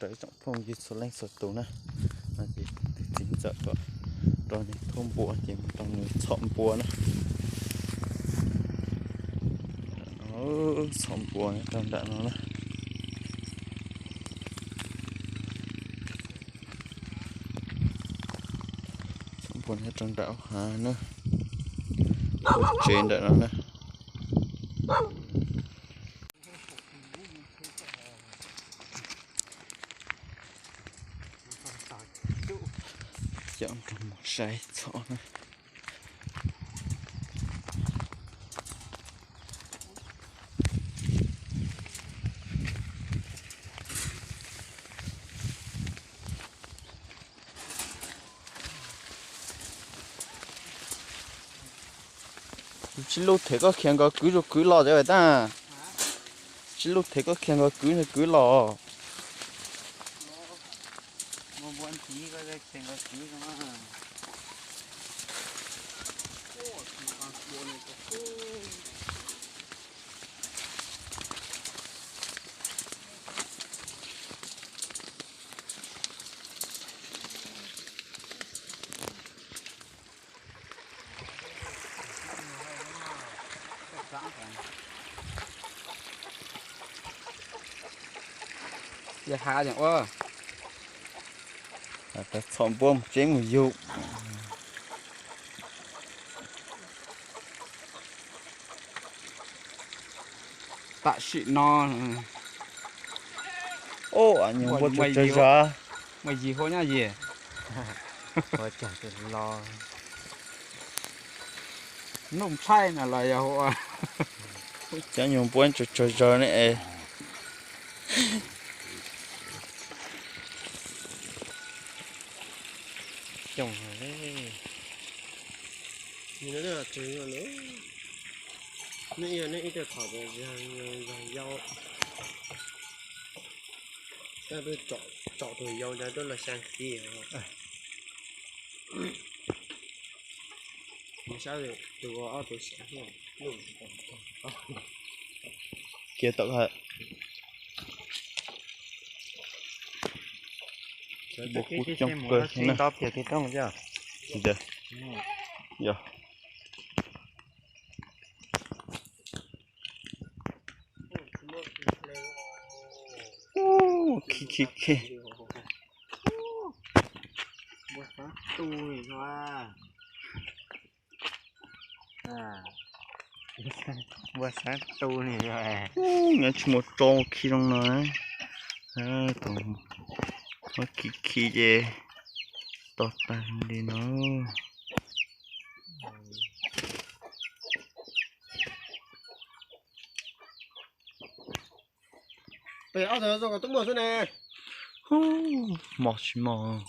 rau ib tsoom phooj ywg txhua leej txhua tus na. No ces tus txiv ntxawm kom rau nws thauj npua ces mus rau nws txhom npua na. Txhom npua nyob rau nram no na. Txhom npua nyob rau nram hav na. Tsev nram no na. Coj nrog mus saib txhom na. Tsis lub them koj khiav nkaus kwv zus kwv los tsev tag. Tsis lub them koj khiav nkaus kwv zus kwv los. Yog hav ua, txhom npua mus tsev mus yug. Tam sim no, o, nyuag npua tsaug tsaug zog. Muaj yig hua nyob yig. Los, nuj ntshai na los yog hua. Cov nyuag npua tsaug tsaug zog ne es. Coob heev li. Nej yog nej ib tug thaum yog yau, tsom tus yau ntawd tuaj los xya kiv. Sab tus ob tus xya kiv. Kiag tau. Npua kub coob kawg na. Yog. Khi khi khi. Npua xav tu ni. Nyob tsis muaj tso khi zoo no. Tus muab khi khi ces to tag li no. Pem ob tug zoo kom tub muag xwb ne. Hub, mos tsis mos.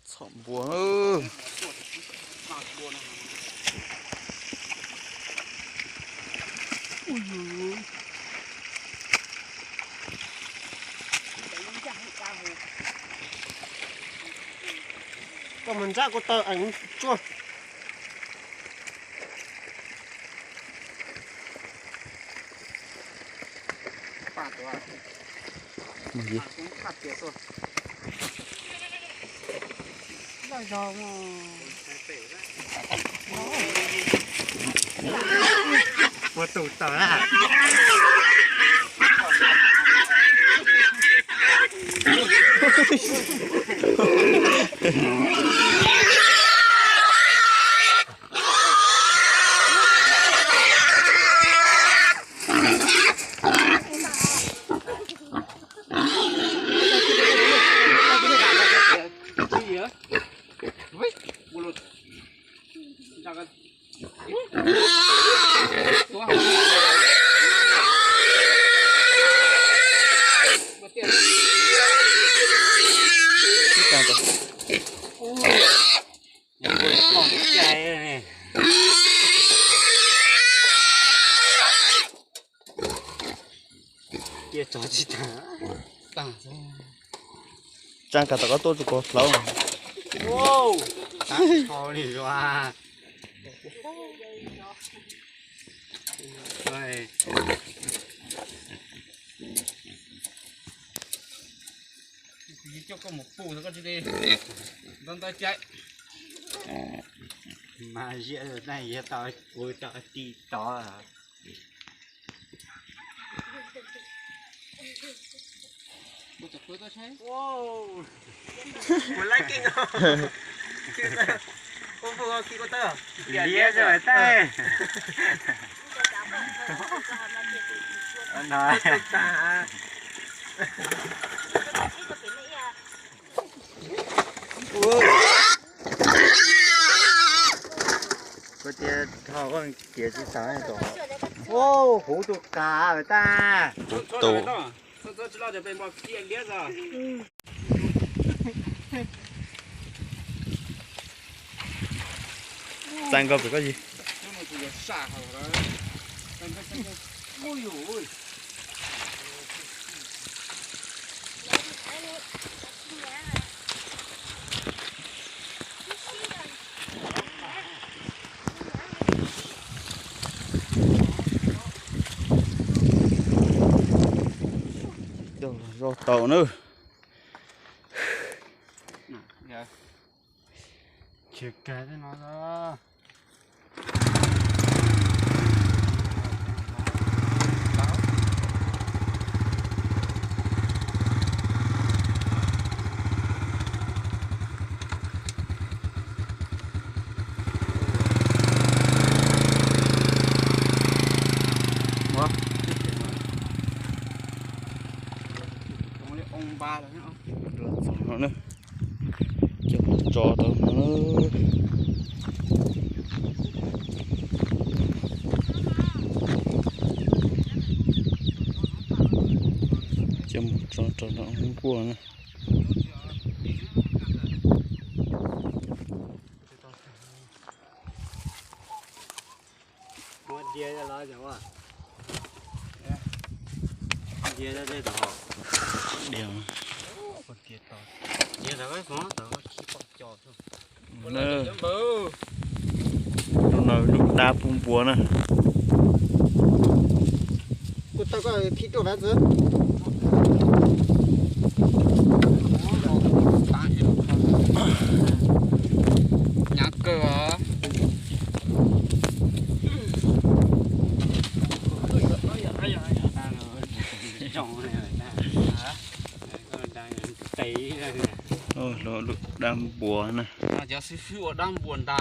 Txhom npua. Koj mus ntsab kuv taw eev tsuag. Ua tus tawm na. Tsaa ka tom koj tuaj tsuas koj hlauv. Coj koj mus pum koj tsis li. Ntau ntau cai. Mas ziab nej yog tau kuv tau ti tod. Kuv laib keej. Ua pug khi kuv tawb. Liab zog tas. Kuv tias dhau tias tsis xav tom. Huv tus qas tas. Tus Txais nkaus pem koj yig. Zoj tau na. Tsis kag tej no. Txog no na, coj tso rau no. Coj mus tso rau no nkuaj na. Lub no lub dab pub npua na. Kuv tau koj khi tuaj vaj txwv. Hnyav kawg os. Lub dab npua na. Cov xib fwb ua dab npua nta.